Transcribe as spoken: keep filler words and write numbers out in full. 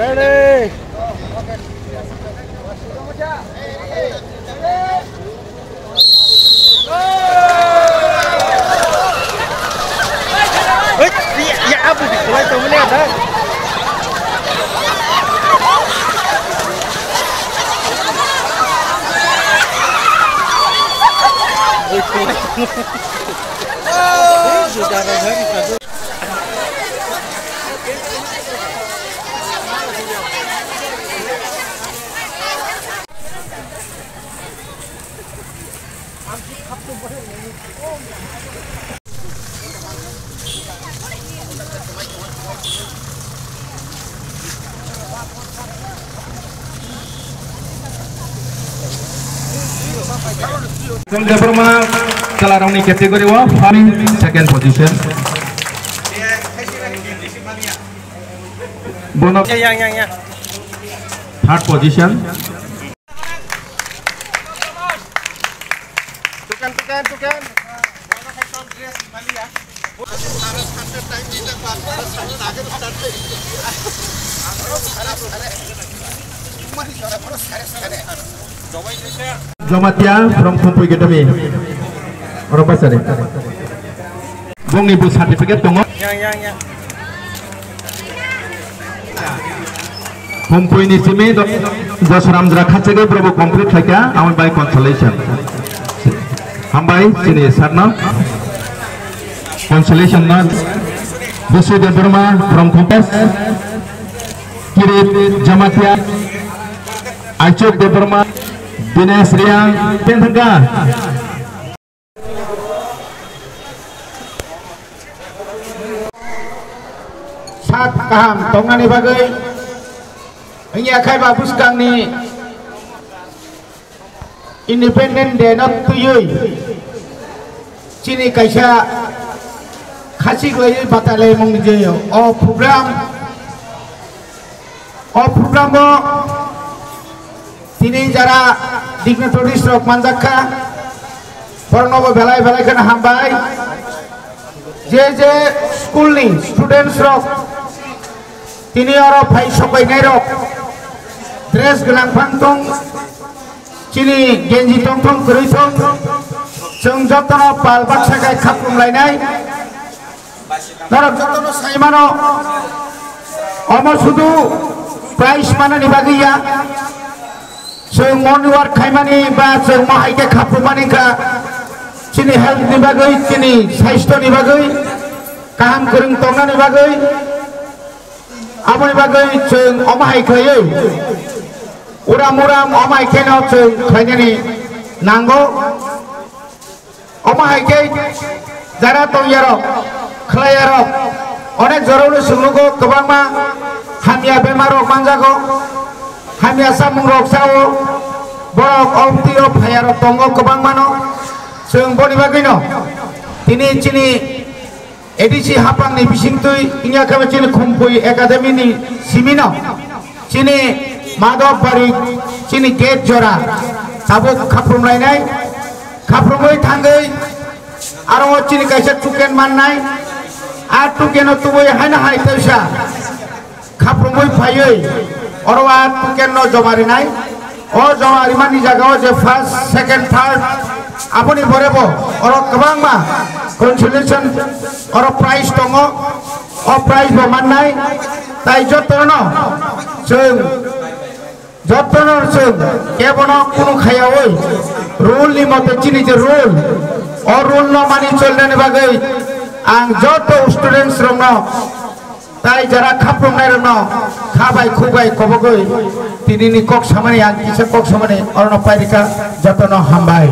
Ready. Hei, ya, ya, abu di kulai tong mene ada. Hei, kulai tong mene. Hei, sudah ada hari satu. Debbarma chwlarokni category o first, second position. Bono yang, yang, yang. Third position. Tukan, tukan, tukan. Jamatia from Khumpui Academy. Oro bachari. Bongni bo certificate tongo. Yang, yang, yang. Khumpui ni simi do-, Joshram jora khachegwi borok bo complete khlaikha, amoni bai consolation. Hambai chini sir no. Consolation no. Busu Debbarma from Khumpui. Kirit Jamatia. Aichuk Debbarma. Dinesh Riang. Pen thangkha. Sak kaham tongnani bagwi, wngya khai ba bwskangni Independent Day no twiwi chini kaisa khachik laiwi batalai mungni je o program. O program o tini jara dignitaries rok manjak kha, borokno bo belai belai kheno hambai. Je je school ni students rok tini oro phai sokainai rok dress gwnang phang tong, chini genji tong thong kwrwi thong, chwng jotono pal baksa khai khaprum lainai. Norok jotono sai mano, omo sudu prize manani bagwi ya. Chwng morning walk khaimani ba chwng mo hai khe khaprumani wngkha chini health ni bagwi, chini sasthoni bagwi, kaham kwrwng tongnani bagwi. Aboni bagwi chwng omo hai khlaiwi uram uram omo hai kheno chwng khlainani nango. Omo hai khe jara tongyarok, khlaiyarok, onek jorao no chwng nugo, kwbangma hamya bemarrok manjago, hamya samungrok sao, borok obtwi o phaiyarok tongo kwbangmano. Chwng boni bagwino tini chini A D C hapangni bisingtwi wngya khe chini Khumpui Academy ni simino. Chini Madhobari, chini gate jora tabuk khaprum lainai, khaprumwi thangwi aro o chini kaisa tuken mannai, a tukeno tubui haino hai teisa khaprumwi phaiwi oro a tukenno joma rinai. O joma rimani jagao je first, second, third, aboni pore bo oro kwbangma consolation oro prize tongo. O prize bo mannai, tai jotono chwng, jotono chwng kebono kunu khayaui rule ni mote chini je rule, o rule no mani cholnani bagwi ang joto students rokno tai jara khaprumnai rokno kha bai khuk bai kobogwi tinini kok samani ang kisa kok samani orono pairika jotono hambai.